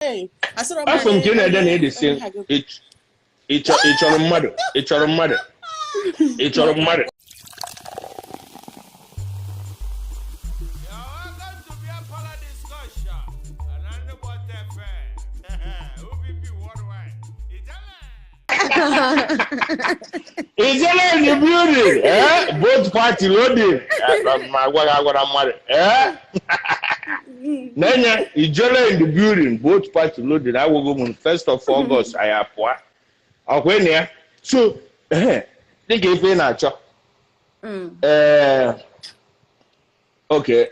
Hey, asịrọ m Afọ nke na-ede na ịdị si ị chọrọ mmadụ, ị chọrọ mmadụ, ị chọrọ mmadụ. You're welcome to Beer Parlor Discussion. And I'm what OVP Worldwide. Ijele! Ijele in the building, eh? Both party loading. Ma agwa gị agwara mmadụ, eh? N'enye, Ijele in the building, both party loading. Awụgo m 1st of August, anyị apụa. Ọkwa ịnụ ya? So, dịka ife ị na-achọ. Ee, okay.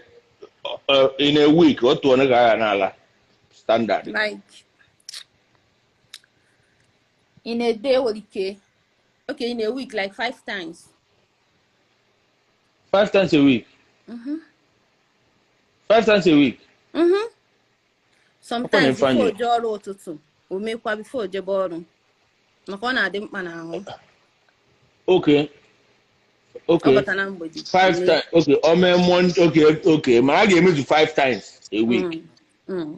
In a week, otu onye ga-agha n'ala. Standard. Like in a day nwere ike, okay, in a week like 5 times. 5 times a week. 5 times a week. Sometimes Ọkwa na-efe before anyị. o jee ọrụ ụtụtụ, o mekwa before o jebe ọrụ, maka ọ na-adị mkpa n'ahụ. Okay. Ọ Okay. bata na mgbede. 5 times. Okay. O mee Monday. Okay. Okay. Ma a ga-emezu 5 times a week.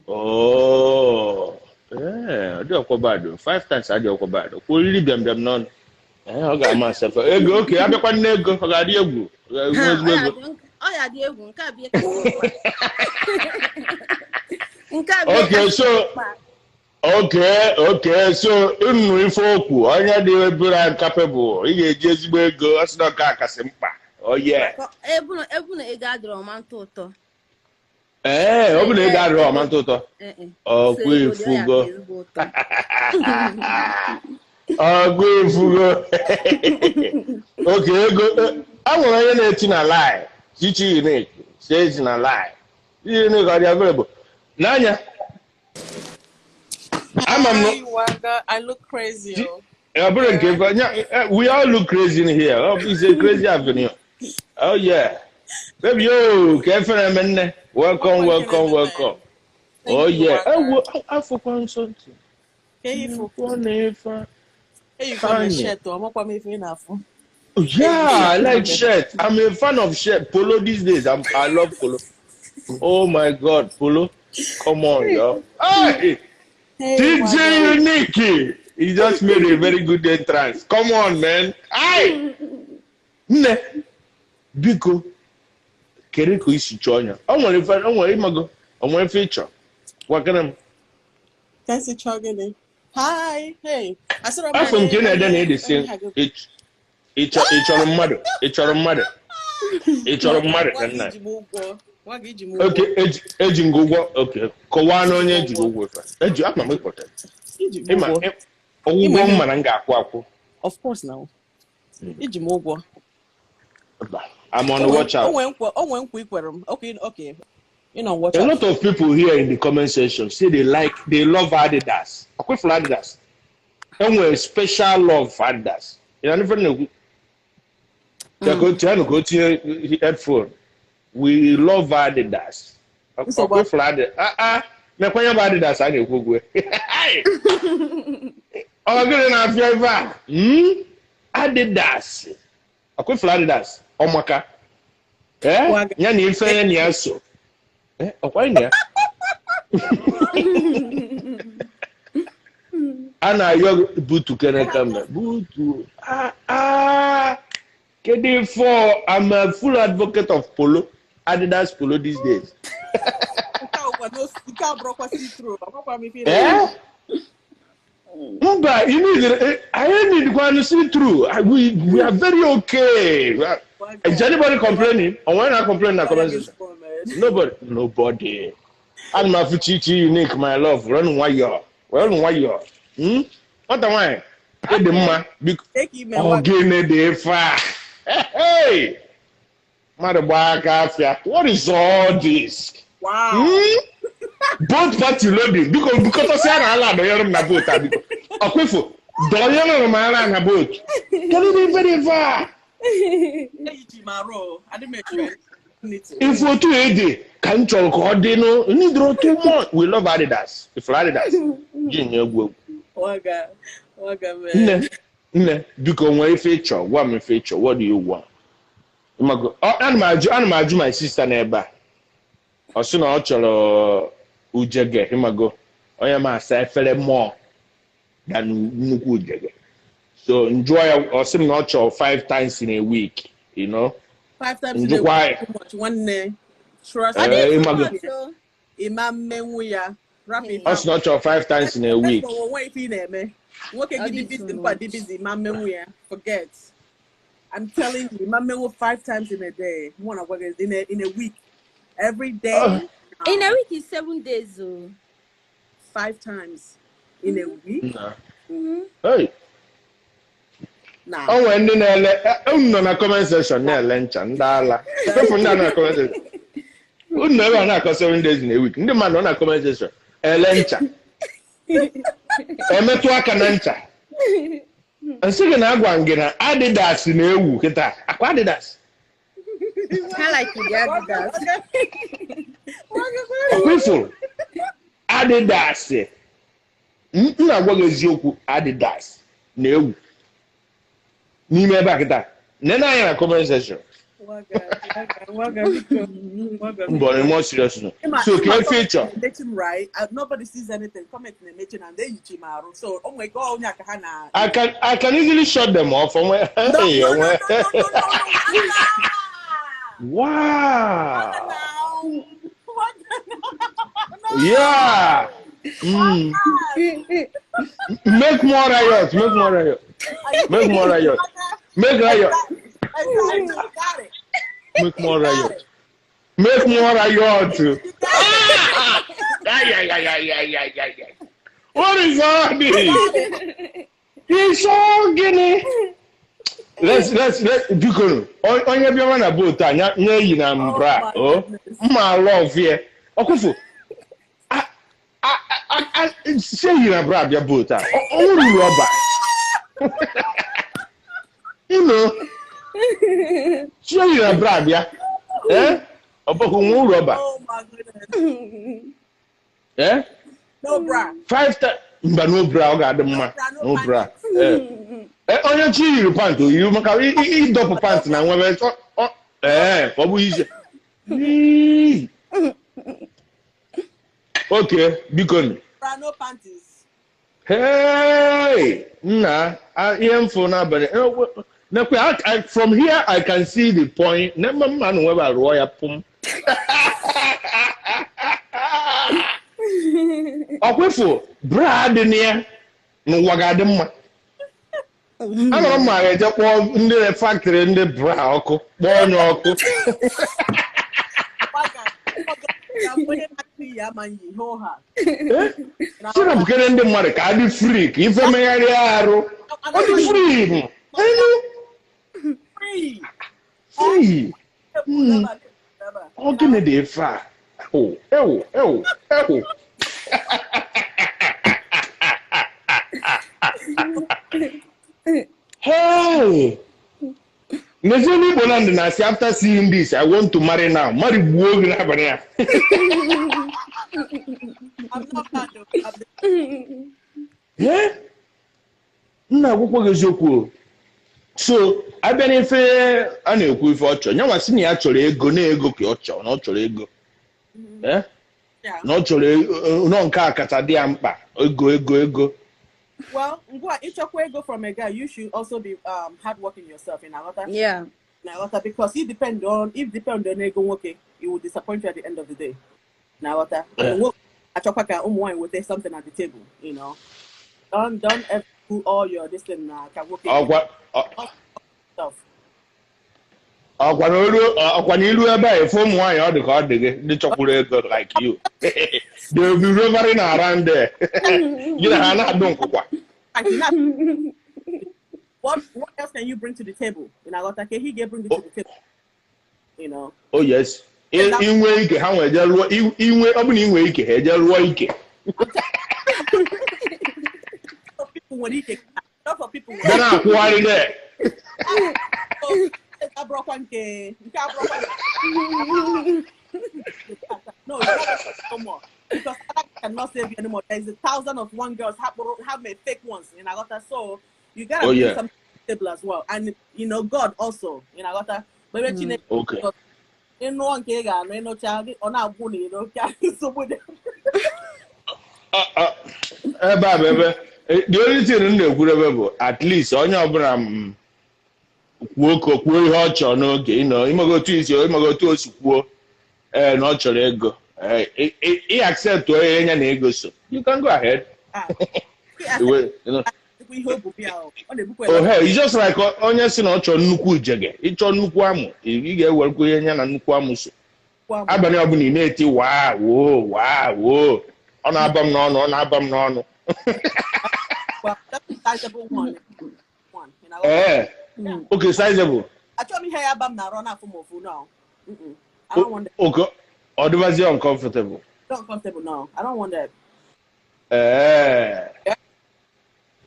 Oh. Ọ dị ọkwa bad. 5 times adị ọkwa bad. Kwa oriri bịam bịam n'ọnụ. Ọ ga-ama asefa. Ego, okay, abịakwa nne ego, ọ ga-adị egwu. Ọ ga-enwe ezigbo ego. Ọ ya dị egwu, nke a bụ ihe kasị mkpa. Nke a bụ ihe Okay, kasị so mkpa. Okay, so ịnụ ife okwu, onye dị ebere capable, ị ga-eji ezigbo ego, ọ sị na ọ ka kasị mkpa. Oh yeah. Ebu na ego adịrọ ọma ntụ ụtọ. Ee, ọ bụ na ego adịrọ ọma ntụ ụtọ. Ọgwụ So ego dị, ọ ya ifugo. dị ezigbo ụtọ. Ọgwụ ifugo. Okay, ego. A nwere onye na-eti na lie. Chichi Unique says na lie. Chichi Unique ọ dị available. N'anya. Ama m Hi, Waga. I look crazy. Oh. Ọ bụrụ nke ife, we all look crazy in here. Oh, it's a crazy avenue. Oh yeah. Baby, yo, ka efe na-eme nne. Welcome, welcome, welcome. Thank Oh you, yeah. Waga. Afọkwa nsọ ntị. Hey, you Afọ na-efe. Hey, you got Fine. shirt. Oh, I'm not even enough. Yeah, I like shirt. I'm a fan of shirt. Polo these days. I love polo. Oh my God, polo. Come on, yo. Hey, Hey, DJ Waga. Unique. He just made a very good entrance. Come on, man. Hey. Nne, biko, kedu ka isi chọọ ya? O nwere ife, o nwere ịmago, o nwere ife ịchọ. Gwakere m. Fancy chugging. Hi. Hey. I said, Afọ nke na-ede na ịdị si ị chọrọ mmadụ, ị chọrọ mmadụ, ị chọrọ mmadụ ka nna. Okay, eji m gị ụgwọ. Okay, kọwaa na onye eji gị ụgwọ ife. Eji ama m ịkpọta. Ịma ụgwọ m mana m ga-akwụ akwụ. Of course now. Iji m ụgwọ. I'm on the watch out. O nwee nkwa ikwere m. Okay, okay. You know, watch A out. lot of people here in the comment section say they love Adidas. Akwefula Adidas. Enwere special love for Adidas. You know, different. Go to headphone. We love Adidas. Akwefula Adidas. Ah. Mekwenye bụ Adidas a na-ekwu okwu. Ọ gịnị na-afịa ife a? Adidas. Akwefula Adidas. Ọmaka. Ya na ife ya na ya so. Ọkwa ịnụ ya? A na-ayọ butu kene kamera. Butu. Kedu ife I'm a full advocate of polo. Adidas polo these days. Mba, you need, I need to see through. We are very okay. Is anybody complaining? Or why not complaining in the comment section? Nobody. I'm not Chichi Unique, my love. Run wire. Run wire. What am I? Get the man. Oh, give me the fire. Hey, mother, what is all this? Wow. Both party loading because I said I la do na boat because akwefo do yoro ma ala na boat. Can you be very far? If we too ede can chọrọ ka ọ dị no need too much. We love Adidas. If Adidas ji nye egwu. Waga man. Nne biko nwee ife ịchọ, gwa m ife ịchọ. What do you want? Ana m ajụ my sister n'ebe a. Ọ sị na ọ chọrọ ujege ịmago. Onye ma asa efere more than nnukwu ujege. So njụọ ya, ọ sị m na ọ chọrọ 5 times in a week, you know. 5 times in a Njụkwa week ya. too much. Nwanne, trust Ọ Eh, dị too ịmago. much o. Ịma mmenwu ya. Wrap it Ọ sị na ọ chọrọ 5 times in a week. Onwe ife ị na-eme. Nwoke Ọ gị dị dị busy, too mkpa dị much. busy, ma mmenwu ya. Forget. I'm telling you, ma mmenwu 5 times in a day. Mụ na gwa gị, in a week. Every day. Oh. In a week is 7 days o. 5 times in a week. Nah. Mhm. Hey. Nah. O nwere ndị na-ele, unu nọ na comment section na-ele ncha, ndị ala. Efu ndị a nọ na comment section. Unu nọ ebe a na-akọ 7 days in a week. Ndị mmadụ nọ na comment section ele ncha. Emetụ aka na ncha. Nsị gị na agwa m gị na Adidas na-ewu kịta. Akwa Adidas. Ha like the Adidas. Ọkwa ifuru. Adidas. M na-agwa gị eziokwu, Adidas na-ewu. N'ime ebe a kịta. Nene anya na comment section. But in more serious note. So ka efe ịchọ. Right? Nobody sees anything. Comment na-emechi na ndị eyichi m arụ. So, oh my God, onye aka ha na. I can easily shut them off. No, Onwe, no, hey, no, onwe. no, no, no, no, no. Wow. What? No. Yeah. Mm. Make more riot. Make more riot. Make more riot. Make riot. Exactly. You got it. Make more riot. Make more riot. You got it. Ay, ay, ay, ay, ay, ay, ay, ay. What is all this? It's all gịnị? Let's biko onye bịawa na boat a nye yi na mbra Oh my o goodness. mma love ye ọkụfụ si eyi na bra bịa boat a ọ ruru ọba. You know, si eyi na bra bịa, eh, ọ bụghị nwa uru ọba. Oh my goodness. Eh. No bra. 5 times mba, no bra, ọ ga-adị mma. No bra, no No bra. Eh. Onye chi yiri pant o yiri maka ịdọpụ pant na nwebe ee ọ bụ ije. Yii. Okay, biko nụ. Bra, no panties. Hey, nna, ihe m fụ n'abalị, nekwe, from here I can see the point. Ne mma mma na nwebe arụọ ya pụm. Ọkwefu bra dị na ya n'ụwa ga-adị mma. Anọrọ m ma ga-eje kpọọ ndị factory ndị bra ọkụ, kpọọ onye ọkụ. Waga. Onye na-akụ iyi ama nyi, hoo ha. Eh? Sirapụkere ndị mmadụ ka adị free ka ife megharịa arụ. Ọ dị free bụ. Enu Free. free. Ọ gịnị dị ife a? Ewu, ewu, ewu, ewu. Hey! N'ezie n'Igbo land na-asị, after seeing this, I want to marry now. Marry gbuo gị n'abalị a. I'm not mad though. I'm Yeah? M na-agwụkwa gị eziokwu o. So abịa n'ife a na-ekwu, ife ọ chọrọ nyanwa sị na ya chọrọ ego na ego ka ọ chọrọ, na ọ chọrọ ego. Eh? Yeah. Na ọ chọrọ nọ nke a kacha dị ya mkpa, ego, ego, ego. Well, ngwa, ịchọkwa ego from a guy, you should also be hardworking yourself in aghọta. Yeah. Na aghọta, because if depend on ego nwoke, it will disappoint you at the end of the day. Na aghọta. Yeah. Nwoke achọkwa ka ụmụ nwaanyị weta something at the table. Don't ever do all your this thing na ka nwoke Ọkwa ọ- stuff. Ọkwa na olu, ọkwa na ilu ebe a efe ụmụ nwaanyị, ọ dị ka ọ dị gị ndị chọkwuru ego like you, they will be rovering around there, gị na ha na-adụ nkwụkwa. Like, what else can you bring to the table? In aghọta, ka he get bring it to the table. You know. Oh yes. Inwe ike ha nwere je rụọ inwe, ọ bụ na inwe ike ha eje rụọ ike. A lot of people nwere ike. A lot of people bịa na-akwụgharị there. Abụrọkwa nke abụrọkwa no, you don't no more, because that cannot save you anymore. There is a thousand of one girls have made fake ones in aghọta, so you gotta Oh, bring yeah. something to the table as well, and you know God also in aghọta, but Chineke ịnụọ nke ị ga-anụ, ịnụcha gị ọ na-agwụ na iro ka nsogbu dị. Ebe a bụ ebe the only thing m na-ekwurebe bụ at least onye ọbụla m kwuo ka o kwuo ihe ọ chọrọ n'oge ịnọ imego otu isi, imego otu o si kwuo ee na ọ chọrọ ego, ị accept onye ya na ego, so you can go ahead. Ah, ihe o bu bịa, ọ na-ebukwa. Oh hey, it's just like onye si na ọ chọrọ nnukwu ijege, ịchọ nnukwu amụ, ị ga-ewerekwa ihe ya na nnukwu amụ so. Abalị ọbụla ị na-eti waa woo waa woo, ọ na-aba m n'ọnụ, ọ na-aba m n'ọnụ. Ee, okay, sizable. Achọrọ m ihe ya aba m na-arụ na-afụ m ofu. No. I don't want that. Okay, ọ dịbazie uncomfortable. Uncomfortable, no. I don't want that. Ee,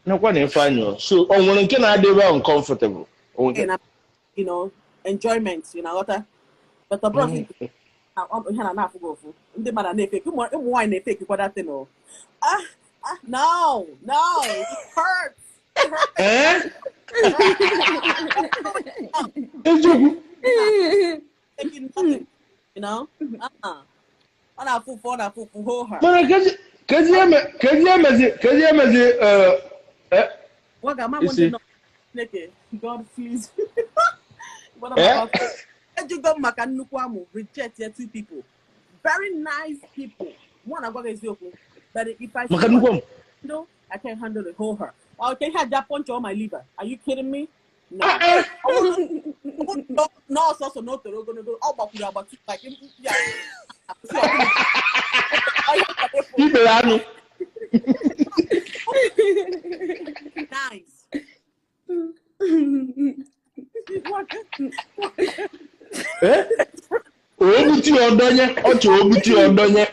nakwa na Ifeanyị, so ọ nwere nke na-adịbe uncomfortable? O nwere Enjoyment, ghọta? But ọ bụrụ ihe na na-afụ gị ụfụ, ndị mmadụ na-efake, ụmụ nwaanyị na-efake kwa that thing o. Ah, ah, no, no, it hurts. Ee, eziokwu. Taking nothing, you know? Uh-uh. Ọ na-afụ ụfụ, ọ na-afụ ụfụ, hoo ha. Mana kezi emezi Nwa ga-ama m Isi. Ndị nọ Chineke, God please. What Eh? about ejugo m maka nnukwu amụ reject ya two people. Very nice people. Mụ na-agwa gị eziokwu. But if I Maka nnukwu amụ? No, I can't handle it. Hold her. Okay, had that punch on my liver. Are you kidding me? No. Ah, ah. No, ọsọsọ na o toro ogologo, ọ gbakwuru agbatu like ya. Ibere anụ. Nice. Eh? Obuti ọdọnye, ọ chọrọ obuti ọdọnye.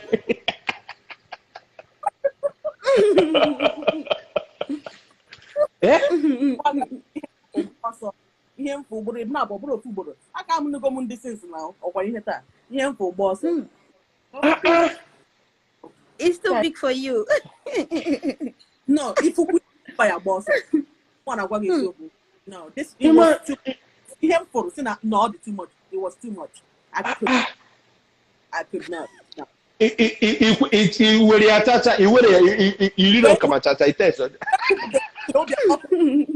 Eh? Ọsọ ihe mfu ugboro na abụọ bụrụ ofu ugboro aka m nugo m ndị sins na ọkwa ihe taa ihe mfu ụgbọ ọsọ. It's too big for you. No, ifukwu ya gba ọsọ, mụ na-agwa gị eziokwu. No, this it was too, ihe m fụrụ si na no, ọ dị too much. It was too much. I could not. No. I were ya chacha, i were ya iriri ọkama chacha ite eso. Obi agbapụ.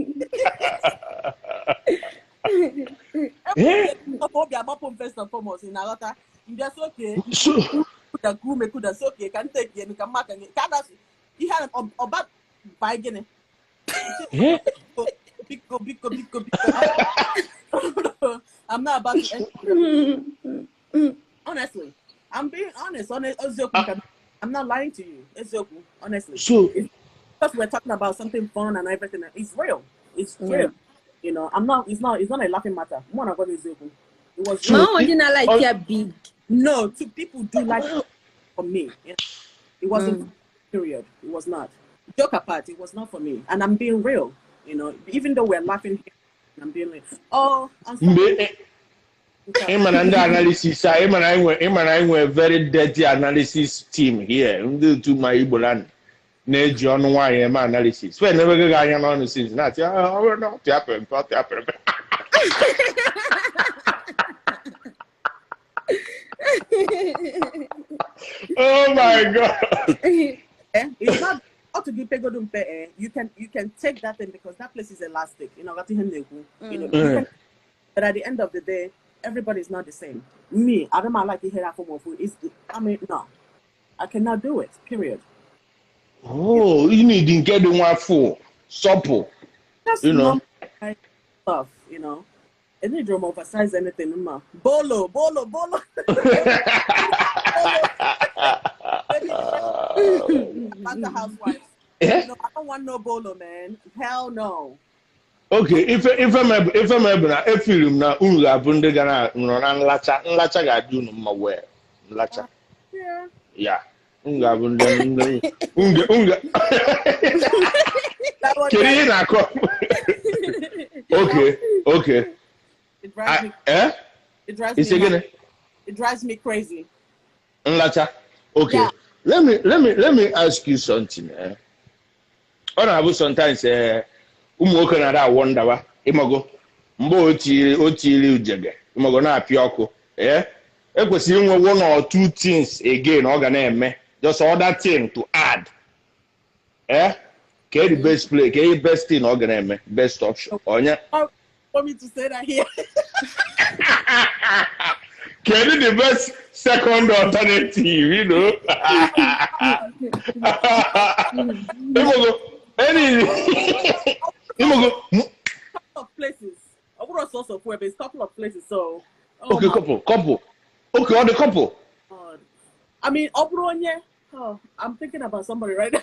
Eh? Obi agbapụ m first and foremost, ị na-aghọta? Mbịa sị oke So kuda ka ume kuda sị oke ka m take enu ka mma ka ka a ihe a ọba bai gịnị. Eh? Biko, biko, biko, biko, I'm not about to end. Honestly, I'm being honest. Honest, eziokwu ka I'm not lying to you, eziokwu, honestly. So It's because we're talking about something fun and everything. It's real. It's real. I'm not it's not a laughing matter. Mụ na gwa gị eziokwu, it was So- Ma ọ dị na like ya big. No, to people do like for me. It wasn't, period. It was not. Joke apart, it was not for me. And I'm being real. Even though we're laughing here, I'm being like, oh, I'm sorry. Mgbe ịma na ndị analysis a, ịma na anyị nwe very dirty analysis team here, ndị otu ma Igbo land na-eji ọnụ nwaanyị eme analysis fe na-ewego gị anya n'ọnụ since na-atị, "Ah, ọ bụrụ na ọ tịa pere mpe, ọ tịa pere mpe." Oh my God. Eh, it's not up to be good mpe, eh, you can take that thing because that place is elastic. Got him. You can, but at the end of the day, everybody's not the same. Me, I don't like to hear that form of food. It's, I mean, no, I cannot do it. Period. Oh, you need nke dị nwa full supple. Just normal stuff. It didn't drum oversize anything. Ma. Bolo, bolo, bolo. Bolo. Atlanta housewives. Eh? No, I don't want no bolo, man. Hell no. Okay, ife m bụ na efiri m na unu ga-abụ ndị ga na nọ na nlacha, nlacha ga-adị unu mma wee nlacha. Ya unu ga-abụ ndị unge That one, kedu ihe ị na-akọ? Okay. It drives me. Eh? It drives Isi me gịnị? mad. It drives me crazy. Nlacha, okay. Yeah. Let me ask you something, eh? Ọ na-abụ sometimes, eh, ụmụ nwoke na-ada awọ ndawa, ịmago mgbe o tiri ujege, ịmago na-apịa ọkụ, eh, ekwesịrị inwe one or two things again ọ ga na-eme, just other thing to add. Eh? Ke the best play, ke the best thing ọ ga na-eme, best option. Onye Want me to say that here? Kedu the best second alternative, you know? Imogo, any Imogo, Couple of places. I would also of web. It's couple of places. So oh okay, my couple. Okay, all the couple. God. I mean, ọ bụrụ onye, oh, I'm thinking about somebody right now.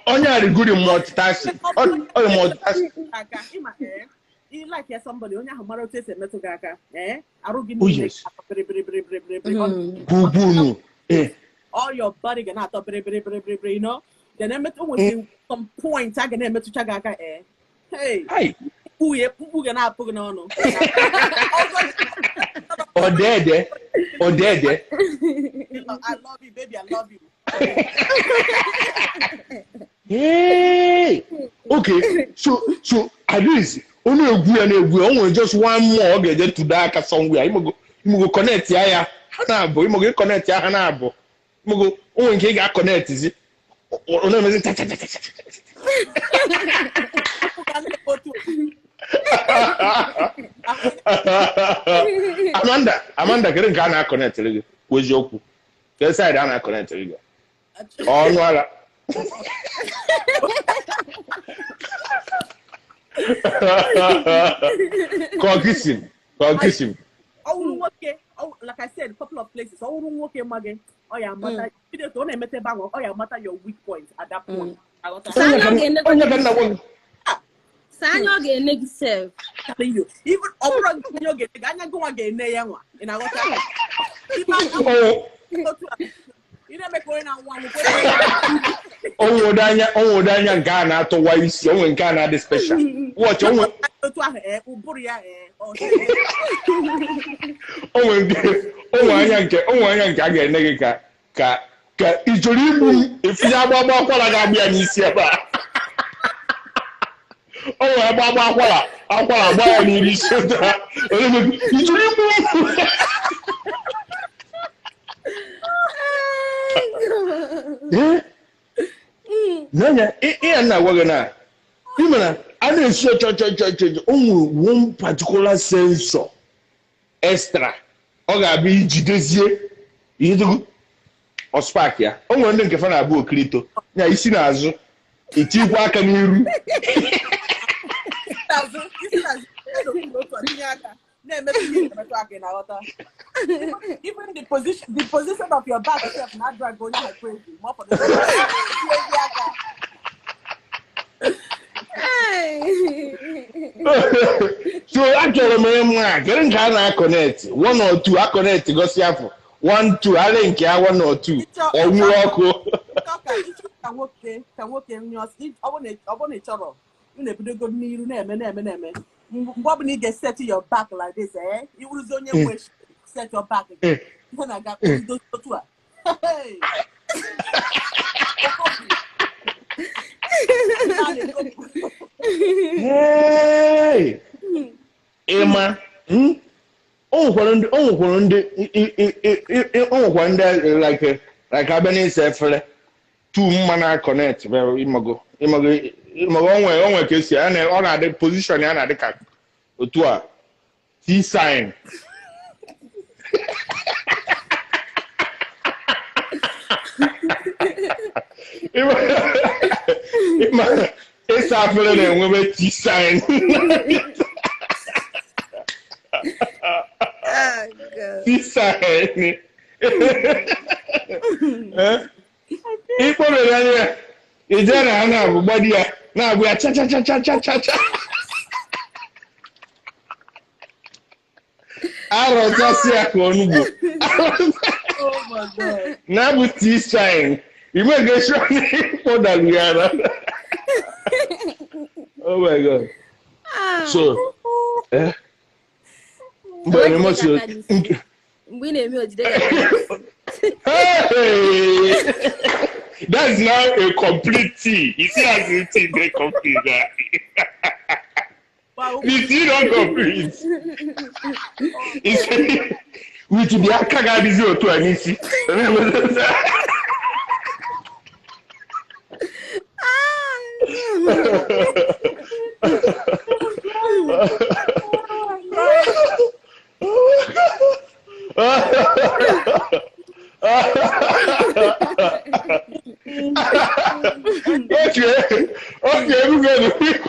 Onye are good in multitasking. Onye multitasking. Aka, ịma, eh, ị like ya somebody, onye ahụ mara otu esi emetụ gị aka, eh, arụ gị Oh, niile yes. ga-atọ bịrị bịrị bịrị bịrị bịrị bịrị. Gwugwunu. Eh. All your body ga na-atọ bịrị bịrị bịrị bịrị bịrị, you know? Then emetụ, o nwere some point a ga na-emetụcha gị aka, eh. Hey, Hi. mkpu ya, mkpu ga na-apụ gị n'ọnụ. Odede. Odede. I love you, baby, I love you. Hey. Okay. So at least only egwu ya na-egwu ya, o nwere just one more ọ ga-eje tụdo aka somewhere. Imogo connect ya ya ha na-abụ, imogo connect ya ha na-abụ. Imogo o nwere nke ị ga-akọnekt zi. Ọ na-emezi cha cha cha cha cha. Mkpu ga na-otu. Amanda, kedu nke a na-akọnetịrị gị? Kwuo eziokwu. Kedu side a na-akọnetịrị gị? Ọnụ ara. Kọkisim. Ọ wụrụ nwoke, like I said, couple of places. Ọ wụrụ nwoke ma gị, ọ ya amata, ọ na-emete ebe ahụ, ọ ya amata your weak point at that point. Aghọta? Saa anya ọ ga-ene Onye ka nna gwa gị? Saa anya ọ ga-ene gị sef. Telling you, even ọ bụrụ anya ọ ga-ene gị, anya gị nwa ga-ene ya nwa. Ị na-aghọta? Ibe anya otu a, ị na-eme ka onye na-anwụ anwụ, ka onye Onwere anya nke a na-atụwa isi, onwe nke a na-adị special. Watch, onwe otu ahụ, eh, ụbụrụ ya, eh, ọ onwe anya nke onwe anya nke a ga-ene gị ka ka ka ị chọrọ igbu m, efinye agbagba akwara ga-agbụ ya n'isi ebe a. Onwe agbagba akwara agba ya n'iri isi otu a. Onye na-ekwu, ị chọrọ igbu m? Eh? N'anya, ihe na-agwa gị na ị ma na a na-esi ọchọ ọchọ ọchọ ọchọ ọchọ, o nwere one particular sensor extra ọ ga-abịa ijidezie ihe dịgo ọ spark ya. O nwere ndị nke fa na-abụ okirito ya isi n'azụ itikwa aka n'iru. N'azụ, isi n'azụ, otu a, tinye aka, na-emetụ ihe na-emetụ aka, ị na-aghọta? Even the position of your back itself na drag onye ahụ crazy. Ma ọ fọdụ ezi aka. So achọrọ m ịmụ a kedu nke a na-akọnetị 1 or 2 akọnetị gosi afọ 1 2 ala nke ya 1 or 2 ọnwụ ọkụ. Ịchọ ka ịchọ ka nwoke ka nwoke nyụọ ọ bụrụ na ị chọrọ, ị na-ebidogo n'iru na-eme na-eme na-eme. Mgbe ọbụla ị ga-set your back like this, eh, ị wụrụzi onye nwe set your back Eh. ihe na-aga bido otu a. Hey! Hey! Ịma, o nwekwara ndị o nwekwara ndị o nwekwara ndị like abịa n'ịsa efere tu mma na connect ịmago ịmago ịmago onwe ka esi ya ọ na-adị position ya na-adị ka otu a T sign. Ịma ịsa afere na-enwebe T sign. Oh, God. T sign. Eh? Ịkpọrọ ya anya ije na ha na-abụ gbadi ya na-abụ ya cha cha cha cha cha cha cha. Arọchasị ya ka onugbu. Oh my God. Na-abụ T sign. Ime ga-esi ọnụ ịkpọdalu ya na. Oh my God. So, eh? Mgbe na-emosi Mgbe ị na-eme ojide gị aka n'isi. Hey! That's now a complete tea. You see as the tea they complete that. Wow. The tea don't complete. It's with the aka ga-adịzi otu a n'isi. Okay, okay, we're good.